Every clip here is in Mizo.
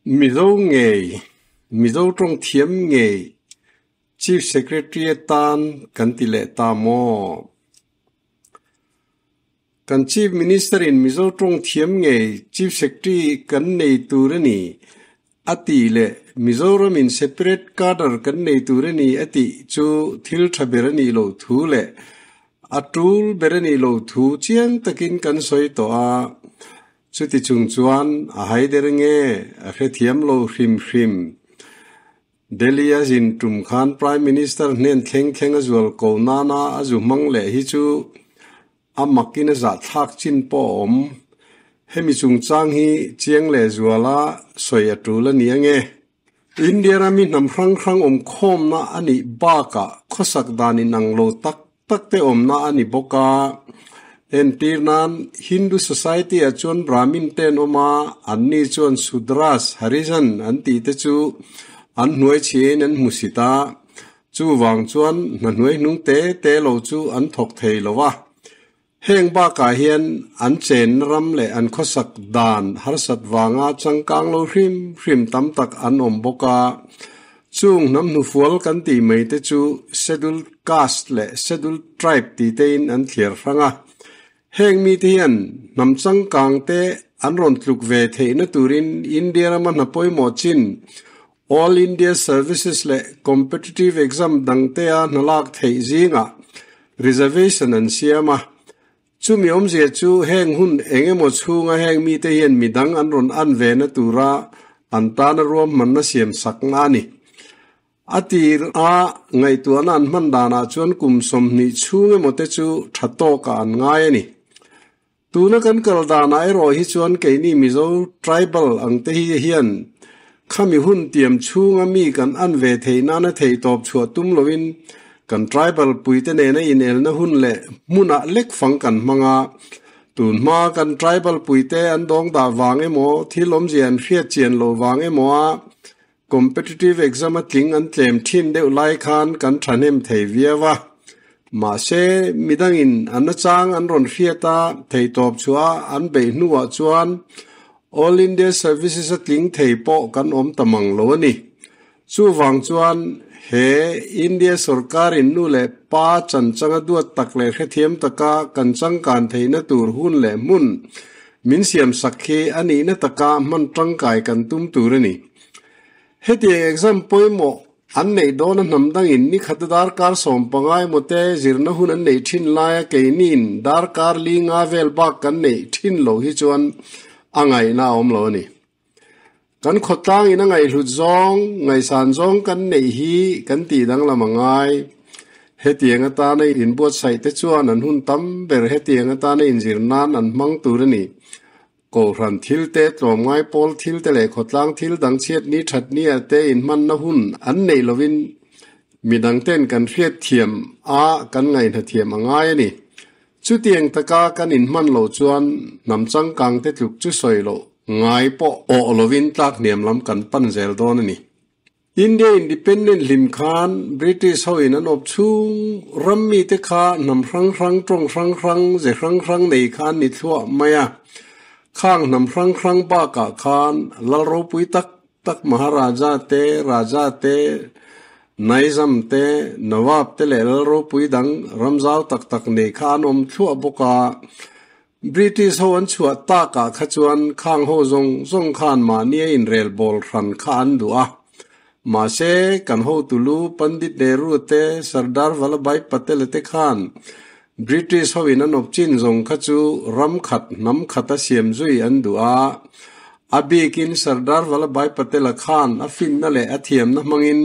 Mizo ngei, Mizo tawng thiam ngei Chief Secretary atan kan ti leh ta maw? Kan Chief Minister in Mizo tawng thiam ngei Chief Secretary kan nei tur a ni a tih leh Mizoram in separate cadre kan nei tur a ni a tih chu thil tha ber a nih loh thu leh a tul ber a nih loh thu chiang takin kan sawi tawh a. Chuti chung chuan a haider nge a hrethiam lo hrim hrim. Delhi a zin tum khan Prime Minister hnen thleng thleng a zual ko nana a zu hmang leh hi chu a makin a zahthlak chin pawh a awm. Hemi chungchang hi chiang leh zuala sawi a tul a ni ange. India rami hnam hrang hrang awm khawmna a nih bakah khawsak dan inang lo tak tak te awmna a ni bawk a. Entir nan, Hindu society ah chuan Brahmin te an awm a, anni chuan Sudras, Harijan an tih te chu an hnuai chhiain an hmusit a, chuvang chuan hna hnuai hnung te te lo chu an thawk thei lo a. Heng bakah hian an chenna ram leh an khawsak dan harsat vanga changkang lo hrim hrim tam tak an awm bawk a. Chung hnam hnufual kan tih mai te chu Scheduled Caste leh Scheduled Tribe tih tein an thliar hrang a. Heng mite hian hnam changkang te an rawn tluk ve theihna turin India rama hna pawimawh chin All India Services leh Competitive Exam dangtea hna lak theih zingah reservation an siam a. Chumi awmzia chu heng hun eng emaw chhunga heng mite hian midang an rawn an vena tura an tana ruahmanna siam sakna a ni. A tir a ngaihtuahna an hman danah chuan kum 20 chhung emaw te chu tha tawkah an ngai a ni. Tuna kan kal danah erawh hi chuan keini Mizo tribal ang te hi hian khami hun tiam chhunga mi kan an ve theih nana theihtawp chhuah tum loin kan tribal puite nena inelna hun leh hmunah lek fang kan hmang a. Tun hma kan tribal puite an dawng dah vang emaw thil awmzia an hriat chian loh vang emaw a Competitive exam a tling an tlem thin deuh lai khan kan thahnem thei viau a. Mahse, midangin an nachang an rawn hriat a, theihtawp chhuah a an beih hnuah chuan All India Services a tling thei pawh kan awm ta mang lo a ni. Chuvang chuan he India sorkarin nu leh pa chanchanga duat tak leh hrethiam taka kan changkan theihna tur hun leh hmun min siamsak hi a nihna taka hman tangkai kan tum tur a ni. Hetiang exam pawimawh an neih dawna hnam dangin ni khata darkar 15 emaw te zirna hun an neih thin laia keiniin darkar li nga vel bak kan neih thin lo hi chuan a ngaihna a awm lo a ni. Kan khawtlangin a ngaihhlut zawng, ngaihsan zawng kan neih hi kan tih danglam a ngai. Hetiang atana inbuatsaih te chuan an hun tam ber hetiang atana inzir nan an hmang tur a ni. Kohhran thil te, tlawmngai pawl thil te leh khawtlang thil dang chhiat ni that ni ah te inhmanna hun an neih lovin midang ten kan hriat thiam a kan ngaihna thiam a ngai a ni. Chutiang taka kan inhman loh chuan hnam changkang te tluk chu sawi loh ngai pawh awh lovin tlak hniam lam kan pan zel dawn a ni. India Independent hlim khan British ho in an awp chhung ram mite kha hnam hrang hrang, tawng hrang hrang, ze hrang hrang nei kha an ni thluah mai a. Khang hnam hrang hrang bakah khan lal ropui tak tak Maharaja te, Raja te, Naizam te, Nawab te leh lal ropui dang ramzau tak tak nei kha an awm thluah bawk a. British ho an chhuah takah kha chuan khang ho zawng zawng khan mahni a inrel bawl hran kha an duh a. Mahse, kan hotu lu Pandit Nehru te, Sardar Vallabhbhai Patel te khan British ho in an awp chin zawng kha chu ram khat, hnam khata siam zui an duh a. A bikin Sardar Vallabhbhai Patel-a khan a finna leh a thiamna hmangin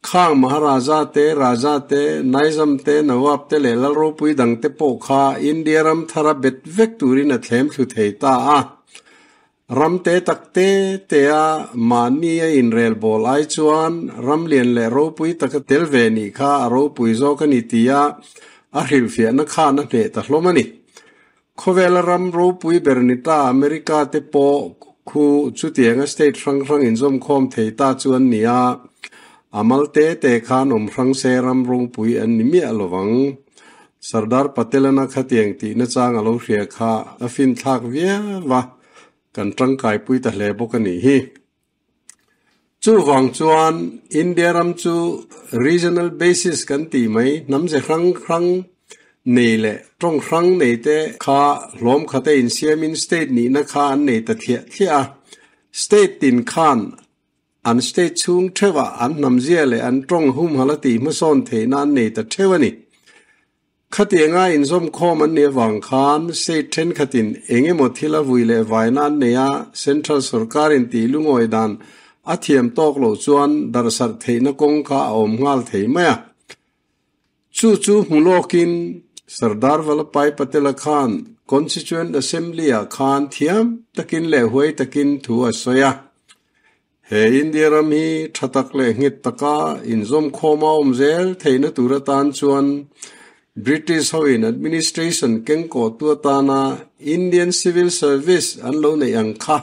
Khang Maharaja te, Raja te, Naizam te, Nawab te leh lal ropui dang te pawh kha India ram thara bet vek turin a thlem thlu thei ta a. Ram te tak te te a mahni a inrel bawl ai chuan ram lian leh ropui taka tel ve nih kha a ropui zawk a ni tia a hrilhfiahna khan a hneh ta hlawm a ni. Khawvela ram ropui ber ni ta America te pawh khu chutianga state hrang hrang inzawmkhawm thei ta chu an ni a, a mal te te khan awm hrang se ram ropui an ni miah lo vang. Sardar Patel-ana khatiang tihna chang a lo hria kha a finthlak viau a, kan tangkaipui ta hle bawk a nih hi. Chuvang chuan India ram chu regional basis kan tih mai, hnam ze hrang hrang nei leh tawng hrang nei te kha hlawm khata insiamin state nihna kha an nei ta thliah thliah a. State tin khan an state chhung theuhah an hnam zia leh an tawng humhalh a tih hmasawn theihna an nei ta theuh a ni. Khatianga inzawmkhawm an nih avang khan state thenkhatin eng emaw thil a vui leh vaina an nei a, central sorkarin tih lungawi dan a thiam tawk loh chuan darhsarh theihna kawng kha a awm nghal thei mai a. Chu chu hmu lawkin Sardar Vallabhbhai Patel-a khan Constituent Assembly-ah khan thiam takin leh huai takin thu a sawi a. He India ram hi tha tak leh nghet taka inzawmkhawm a awm zel theihna tur atan chuan British hoin administration kengkawhtu atana Indian Civil Service an lo neih ang kha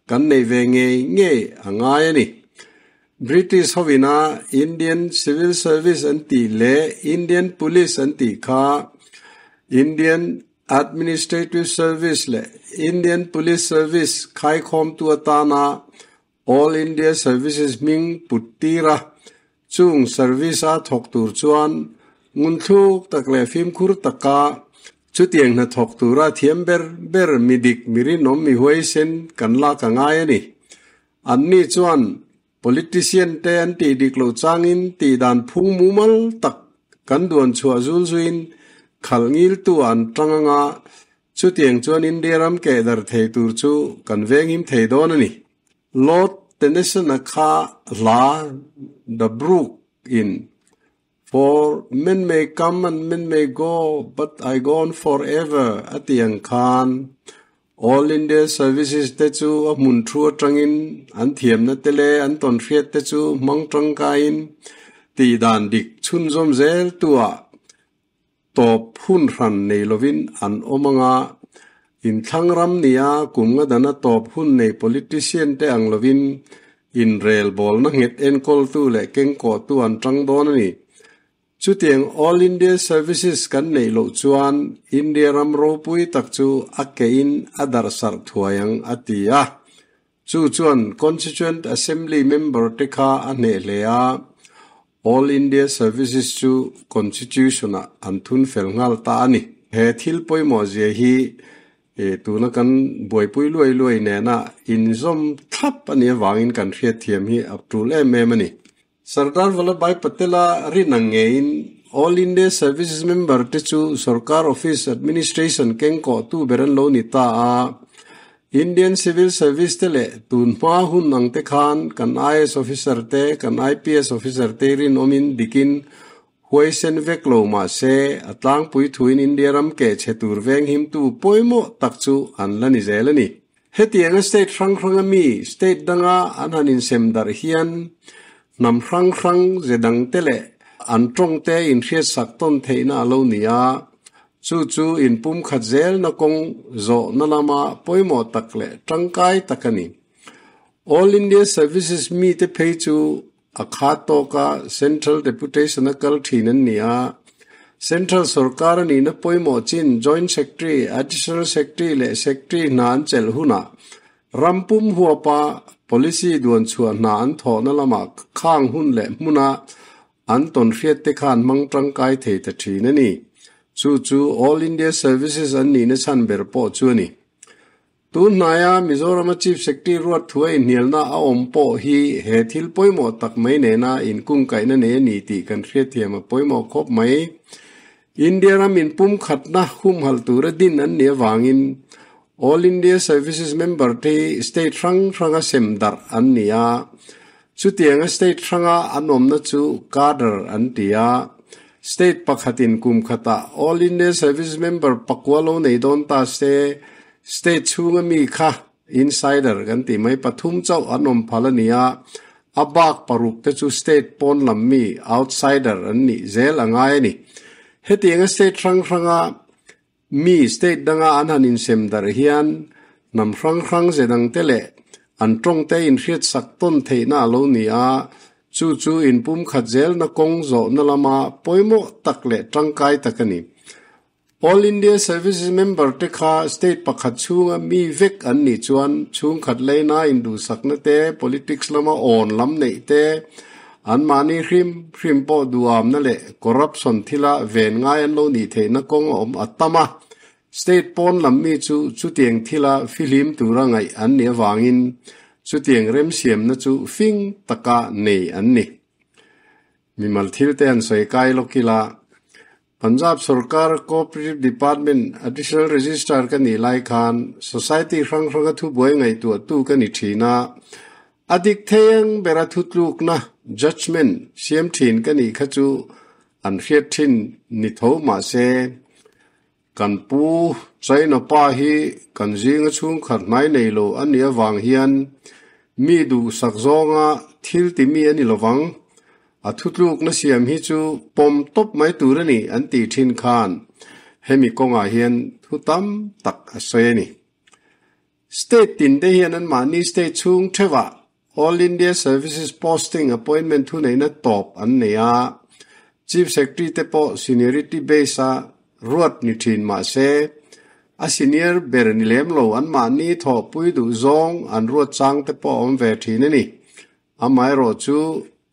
kan neih ve ngei ngei a ngai a ni. British hoina Indian Civil Service an tih leh Indian Police an tih kha Indian Administrative Service leh Indian Police Service khaikhawmtu atana All India Services hming put tir a, chung service-a thawk tur chuan ngunthluk tak leh fimkhur taka chutiang hna thawk tura thiam ber ber mi dik mi rinawm mi huaisen kan lak a ngai a ni. Anni chuan Politician te an tih dik loh changin tih dan phung mumal tak kan duan chhuah zul zuiin khalh ngiltu an tang anga chutiang chuan India ram keh dar thei tur chu kan venghim thei dawn a ni. Lord Tennyson-a kha hla The Brook in For men may come and men may go, but I go on forever a tih ang khan All India Services te chu a hmun thu atangin an thiamna te leh an tawnhriat te chu hmang tangkaiin tih dan dik chhunzawm zel tuah tawp hun hran nei lovin an awm anga inthlang ram nia kum nga dana tawp hun nei politician te ang lovin inrelbawlna nghet enkawltu leh kengkawhtu an tang dawn a ni. Chutiang All India Services kan neih loh chuan India ram ropui tak chu a kein a darhsarh thuai ang a ti a. Chu chuan Constituent Assembly member te kha a hneh hle a, All India Services chu Constitution-ah an thun fel nghal ta a ni. He thil pawimawh zia hi tuna kan buaipui luai luai nena inzawm thlap a nih avangin kan hriatthiam hi a tul em em a ni. Sardar Vallabhbhai Patel-a rin ang ngeiin All India Services member te chu sorkar office administration kengkawhtu ber an lo ni ta a. Indian Civil Service te leh tun hma hun ang te khan kan IAS officer te, kan IPS officer te rinawmin dikin huaisen vek lo mah se a tlangpui thuin India ram keh chhe tur venghimtu pawimawh tak chu an la ni zel a ni. Hetianga state hrang hranga mi state danga an han insem darh hian hnam hrang hrang ze dangte leh an tawngte inhriatsak tawn theihna a lo ni a, chu chu inpumkhat zelna kawng zawhna lama pawimawh tak leh tangkai tak a ni. All India Services mite phei chu A khat tawka Central Deputation a kal thin an ni a, Central sorkar a nihna pawimawh chin Joint Secretary, Additional Secretary leh Secretary hna an chelh hunah ram pum huapa policy duan chhuah hna an thawhna lamah khang hun leh hmuna an tawnhriat te khan hmang tangkai thei ta thin a ni. Chu chu All India Services an nihna chhan ber pawh chu a ni. Tun hnaia Mizorama Chief Secretary ruat thu a inhnialna a awm pawh hi he thil pawimawh tak mai nena inkungkaihna nei a ni tih kan hriatthiam a pawimawh khawp mai. India ram inpumkhatna humhalh tura din an nih avangin All India Services member te hi state hrang hranga sem darh an ni a, chutianga state hranga an awmna chu cadre an ti a. State pakhatin kum khatah All India Services member pakua lo nei dawn ta se, State chhunga mi kha insider kan tih mai pathum chauh an awm phal a ni a, a bak paruk te chu state pawn lam mi, outsider, an nih zel a ngai a ni. Hetianga state hrang hranga mi state danga an han insem darh hian hnam hrang hrang ze dang te leh an tawng te inhriatsak tawn theihna a lo ni a, chu chu inpumkhat zelna kawng zawhna lama pawimawh tak leh tangkai tak a ni. All India Services member te kha state pakhat chhunga mi vek an nih chuan chhungkhat leina induhsakna te, politics lama awn lam neih te, anmahni hrim hrim pawh duhamna leh corruption thila ven ngai an lo nih theihna kawng a awm a tam a. State pawn lam mi chu chutiang thila fihlim tura ngaih an nih avangin chutiang remsiamna chu fing taka nei an ni. Mimal thil te han sawi kai lawk ila, Punjab sorkar Cooperative Department Additional Registrar ka nih lai khan Society hrang hranga thubuai ngaihtuahtu ka ni thin a, a dik thei ang bera thutlukna, judgement, siam thin ka nih kha chu an hriat thin ni tho mah se, Kan pu China pa hi kan zinga chhungkhat hnai nei lo a nih avang hian mi duhsak zawnga thil ti mi a ni lovang. A thutlukna siam hi chu pawm tawp mai tur a ni an tih thin khan hemi kawngah hian thu tam tak a sawi a ni. State tin te hian anmahni state chhung theuhah All India Services Posting Appointment thuneihna tawp an nei a, Chief Secretary te pawh seniority base a ruat ni thin mah se, a senior ber ni lem lo anmahni thawhpui duh zawng an ruat chang te pawh a awm ve thin a ni. Amaherawhchu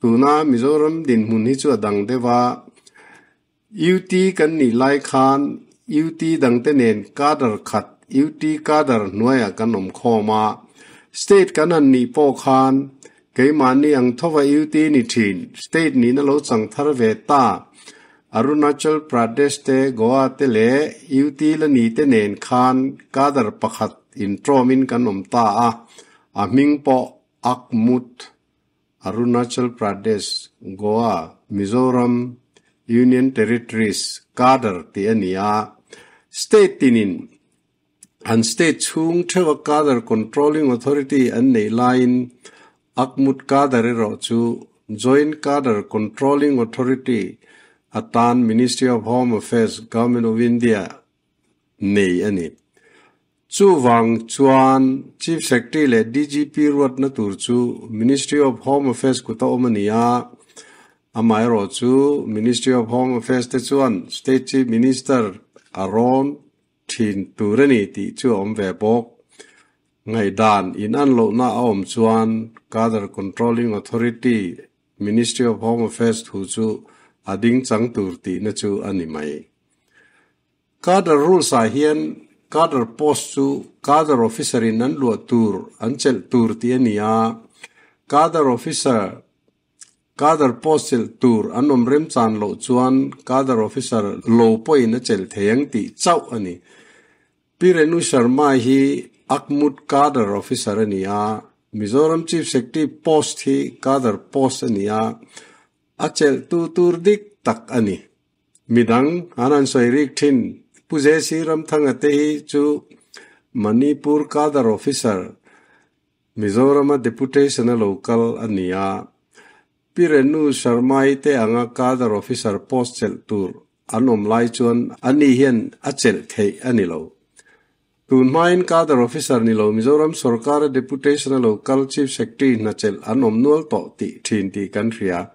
tuna Mizoram dinhmun hi chu a dang deuh a, UT kan nih lai khan UT dangte nen cadre khat UT cadre hnuaiah kan awm khawm a, state kan han nih pawh khan keimahni ang thova UT ni thin state nihna lo chang thar ve ta Arunachal Pradesh te Goa te leh UT la ni te nen khan cadre pakhat intawmin kan awm ta a, a hming pawh Akmut Arunachal Pradesh, Goa, Mizoram, Union Territories cadre tih a ni a, state tinin an state chhung theuha cadre controlling authority an neih laiin ACMUT cadre erawh chu Joint Cadre Controlling Authority atan Ministry of Home Affairs, Government of India nei a ni. Chuvang chuan Chief Secretary leh DGP ruatna tur chu Ministry of Home Affairs kuta awm a ni a, amaherawh chu Ministry of Home Affairs te chuan State Chief Minister a rawn thin tur a ni tih chu a awm ve bawk. Ngaihdan inan lohna a awm chuan Cadre Controlling Authority Ministry of Home Affairs thu chu a ding chang tur tihna chu a ni mai. Cadre Rules ah hian Cadre Post chu Cadre Officer in an luah tur, an chelh tur tih a ni a, Cadre Officer Cadre Post chelh tur an awm remchan loh chuan Cadre Officer lo pawhin a chelh thei ang tih chauh a ni. Pi Renu Sharma hi ACMUT Cadre Officer a ni a, Mizoram Chief Secretary Post hi Cadre Post a ni a, a chelhtu tur dik tak a ni. Midang an han sawi rik thin. Pu JC Ramthanga te hi chu Manipur Cadre Officer, Mizorama deputation a lo kal a ni a. Pi Renu Sharma-i te anga Cadre Officer post chelh tur an awm lai chuan ani hian a chelh theih a ni lo. Tun hmain Cadre Officer ni lo Mizoram sorkara deputation a lo kal Chief Secretary hna chelh an awm nual tawh tih thin tih kan hria.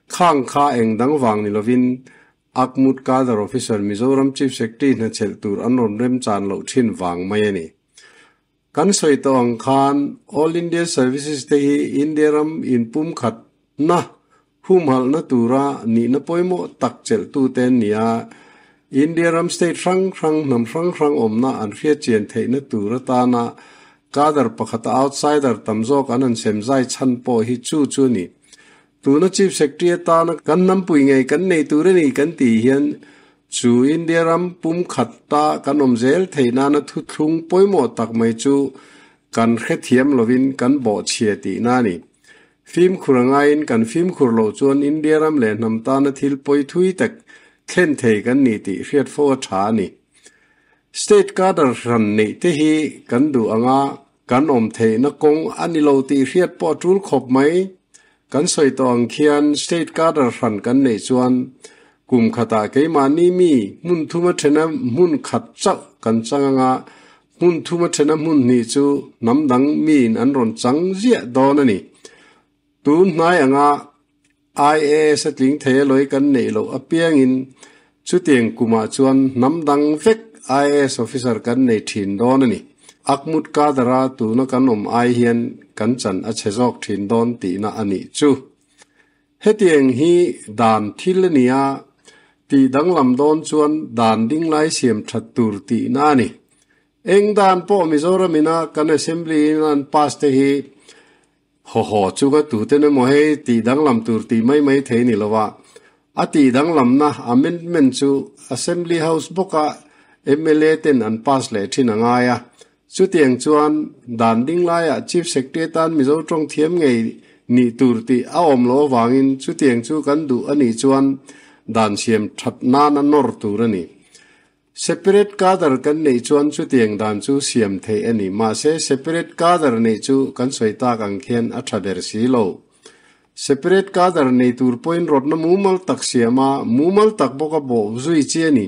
Khang kha eng dang vang ni lovin ACMUT Cadre Officer Mizoram Chief Secretary hna chelh tur an rawn remchan loh thin vang mai a ni. Kan sawi tawh ang khan All India Services te hi India ram inpumkhat na humhalhna tura nihna pawimawh tak chelhtute an ni a, India ram state hrang hrang hnam hrang hrang awmna an hriatchian theihna tur atana cadre pakhata outsider tam zawk an han sem zai chhan pawh hi chu chu a ni. Tuna Chief Secretary atana kan hnampui ngei kan nei tur a ni kan tih hian chu India ram pumkhat ta kan awm zel theih nana thuthlung pawimawh tak mai chu kan hrethiam lovin kan bawhchhia tihna a ni. Fimkhur a ngaiin kan fimkhur loh chuan India ram leh hnam tana thil pawi thui tak thlen thei kan ni tih hriat fo a tha a ni. State cadre hran neih te hi kan duh anga kan awm theihna kawng a ni lo tih hriat pawh a tul khawp mai. Kan sawi tawh ang khian state cadre hran kan neih chuan kum khatah keimahni mi hmun thuma thena hmun khat chauh kan chang anga Hmun thuma thena hmun hnih chu hnam dang miin an rawn chang ziah dawn a ni. Tun hnai anga IAS a tling thei a lawi kan neih loh apiangin Chutiang kumah chuan hnam dang vek IAS officer kan nei thin dawn a ni. Akmut Kadara tuna kan awm ai hian kan chan a chhe zawk thin dawn tihna a nih chu. Hetiang hi dan thil a ni a, tih danglam dawn chuan dan dinglai siam that tur tihna a ni. Eng dan pawh Mizoram ina kan Assembly in an pass te hi haw haw chunga tuten emaw hei tih danglam tur tih mai mai thei ni lova, a tih danglamna amendment chu Assembly House bawka mla ten an pass leh thin a ngai a. Chutiang chuan dan ding laiah Chief Secretary atan Mizo tawng thiam ngei nih tur tih a awm loh avangin chutiang chu kan duh a nih chuan dan siam that nana nawr tur a ni. Separate cadre kan neih chuan chutiang dan chu siam theih a ni. Mahse, separate cadre neih chu kan sawi tak ang khian a tha ber si lo. Separate cadre nei tur pawhin rawtna mumal tak siam a, mumal tak bawk a bawh zui chi a ni.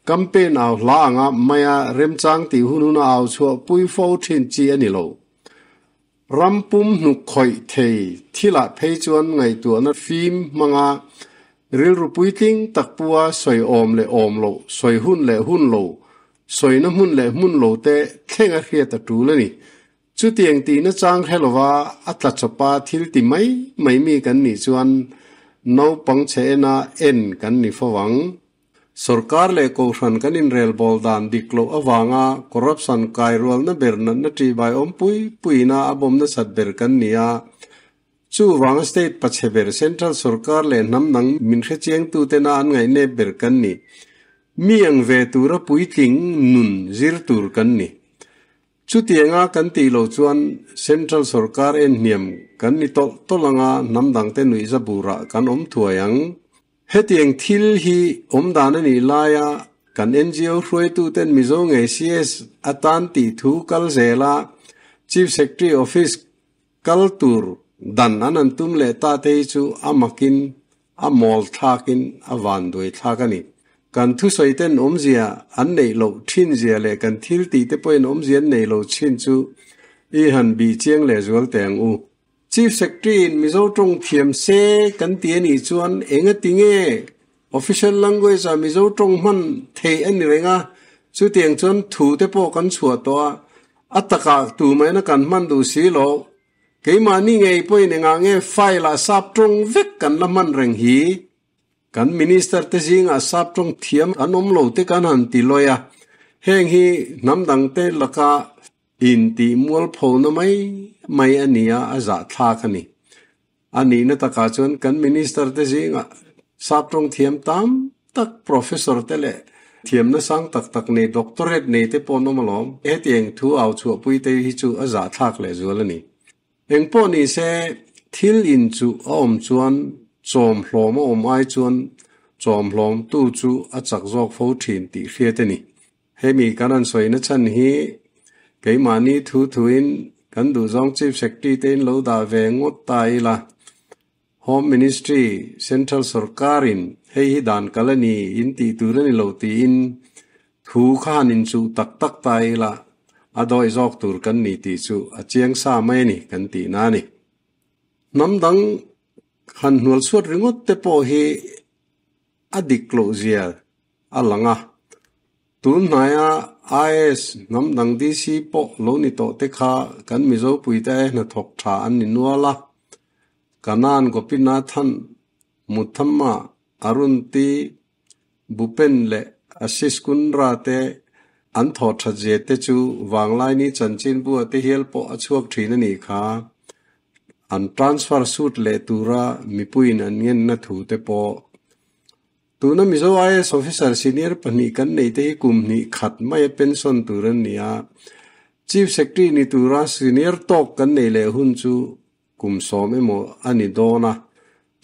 Campaign au hla anga maia remchang tih hun huna au chhuah pui fo thin chi a ni lo. Ram pum hnuk khawih thei thilah phei chuan ngaihtuahna fim hmanga rilru puitling tak pua sawi awm leh awm loh, sawi hun leh hun lo, sawina hmun leh hmun lo te thleng a hriat a tul a ni. Chutiang tihna chang hre lova a tla chawpa thil ti mai mai mi kan nih chuan naupang chhe ena en kan ni fo ang. Sorkar leh Kohhran kan inrelbawl dan dik loh avanga corruption kai rualna ber natna ṭihbai awm pui puiina a bawm nasat ber kan ni a. Chuvanga state pachhe ber central sorkar leh hnam dang min hrechiangtutena an ngaihnep ber kan ni. Mi ang ve tura puitling nun zir tur kan ni. Chutianga kan tih loh chuan Central sorkar en hniam kan ni tawlh tawlh anga hnam dangte nuihza burah kan awm thuai ang. Hetiang thil hi awm dan a nih laia kan NGO hruaituten Mizo ngei CS atan tih thu kal zela Chief Secretary Office kal tur dan an han tum leh ta te hi chu a makin a mawl thlakin a vanduai thlak a ni. Kan thusawiten awmzia an neih loh thin zia leh kan thil tih te pawhin awmzia an neih loh chin chu i han bih chiang leh zual teh ang u. Chief Secretary in Mizo tawng thiam se kan ti a nih chuan enga ti nge official language ah Mizo tawng hman theih a ni reng a, chutiang chuan thu te pawh kan chhuah tawh a, a takah tumahin a kan hman duh si lo. Keimahni ngei pawhin engah nge file ah sap tawng vek kan la hman reng hi? Kan Minister te zingah sap tawng thiam an awm lo te kan han ti lawi a, heng hi hnam dangte laka Intih mualphona mai mai a nia a zahthlak a ni. A nihna takah chuan kan Minister te zingah saptawng thiam tam tak Professor te leh thiamna sang tak tak nei Doctorate nei te pawh an awm alawm. Hetiang thu au chhuahpui te hi chu a zahthlak lehzual a ni. Engpawh ni se thil inchuh a awm chuan chawmhlawm a awm ai chuan chawmhlawmtu chu a chak zawk fo thin tih hriat a ni. Hemi kan han sawina chhan hi keimahni thu thuin kan duhzawng Chief Secretary te in lo dah ve ngawt ta ila, Home Ministry, Central Sorkarin hei hi dan kal a ni in tih tur a ni lo tiin thu kha han inchuh tak tak ta ila, a dawih zawk tur kan ni tih chu a chiang sa mai a ni kan tihna a ni. Hnam dang han hnualchhuat ringawt te pawh hi a dik loh zia a lang a. Tun hnaia IAS hnam dang DC pawh lo ni tawh te kha kan Mizo puite ai hnathawk tha an ni nual a. Kanan Gopinathan, Muthamma, Arunti, Bhupen leh Ashish Kundra te an thawh that zia te chu Vanglaini chanchinbu-a te hial pawh a chhuak thin a nih kha. An transfer suit leh tura mipuiin an ngenna thu te pawh Tuna Mizo IAS Officer senior pahnih kan neih te hi kum hnih khat maia pension tur an ni a, Chief Secretary ni tura senior tawk kan neih leh hun chu kum sawm emaw a ni dawn a,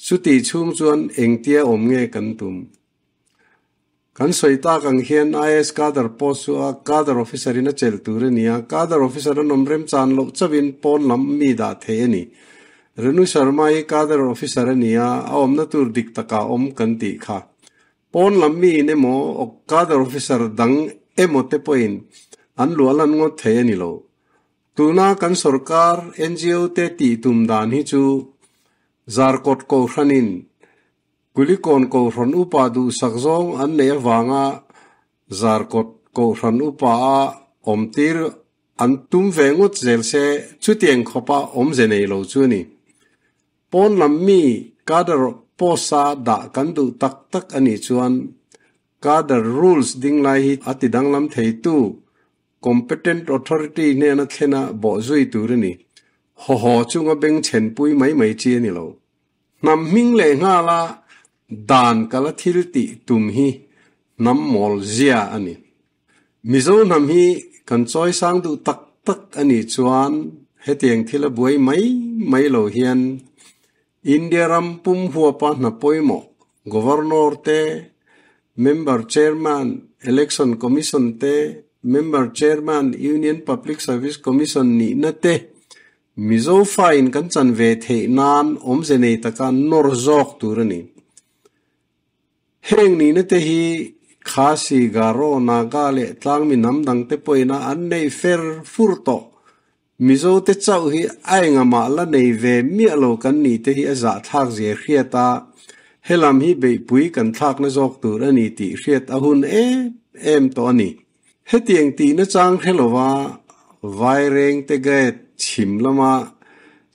chutih chhung chuan engtia awm nge kan tum? Kan sawi tak ang hian IAS cadre post chu a cadre officer in a chelh tur a ni a, cadre officer an awm remchan loh chauhin pawn lam mi dah theih a ni. Renu Sharma hi cadre officer a ni a, a awmna tur dik takah awm kan tih kha. Pawn lam miin emaw cadre officer dang emaw te pawhin an luah lan ngawt thei a ni lo. Tuna kan sorkar NGO te tih tum dan hi chu Zarkawt Kohhranin. Kulikawn Kohhran Upa duhsak zawng an neih avanga Zarkawt Kohhran Upa a awmtir an tum ve ngawt zel se chutiang khawpa awmze nei lo chu a ni. Pawn lam mi cadre post-a dah kan duh tak tak a nih chuan cadre rules ding lai hi a ti danglam theitu competent authority hnena thlena bawh zui tur a ni. Haw haw chunga beng chhenpui mai mai chi a ni lo. Hnam hming leh nghala dan kala thil tih tum hi hnam mawl zia a ni. Mizo hnam hi kan chawi sang duh tak tak a nih chuan hetiang thil a buai mai mai lo hian India ram pum huapa hna pawimawh Governor te, Member Chairman Election Commission te, Member Chairman Union Public Service Commission nihna te Mizo fain kan chan ve theih nan awmze nei taka nawr zawk tur a ni. Heng nihna te hi Khasi, Garo, Naga leh tlangmi hnam dangte pawhin a an nei fer fur tawh. Mizo te chauh hi a engamah la nei ve miah lo kan nih te hi a zahthlak zia hriat a, helam hi beihpui kan thlakna zawk tur a ni tih hriat a hun em em tawh a ni. Hetiang tihna chang hre lova Vairengte Gate chhim lama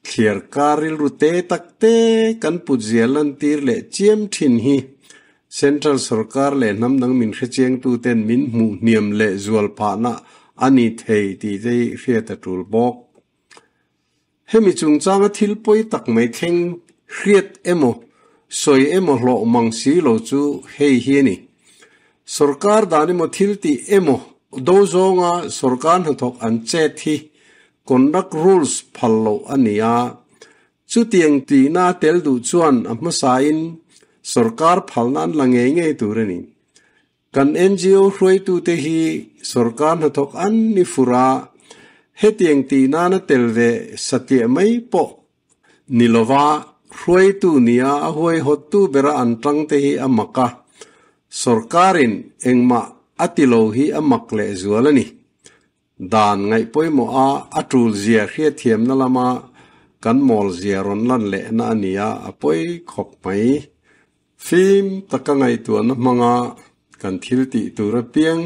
thliar kar rilru te tak te kan put zia lantir leh chiam thin hi Central sorkar leh hnam dang min hrechiangtuten min hmuh hniam leh zual phahna a ni thei tih te hi hriat a tul bawk. Hemi chungchanga thil pawi tak mai thleng hriat emaw, sawi emaw hlawh mang si lo chu hei hi a ni. Sorkar dan emaw thil tih emaw do zawnga sorkar hnathawk an chet hi conduct rules phal loh a ni a, chutiang tihna a tel duh chuan a hmasain sorkar phalna an la ngei ngei tur a ni. Kan NGO hruaitute hi sorkar hnathawk an ni fur a, hetiang tih nana tel ve satliah mai pawh ni lova hruaitu nia a huaihawttu bera an tangte hi a mak a, sorkarin engmah a ti lo hi a mak lehzual a ni. Dan ngaih pawimawh a a tul zia hriatthiamna lama kan mawl zia rawn lan lehna a ni a, a pawi khawp mai. Fim taka ngaihtuahna hmanga kan thil tih tur apiang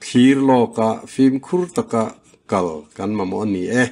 thlir lawka fimkhur taka kal kan mamawh a ni e.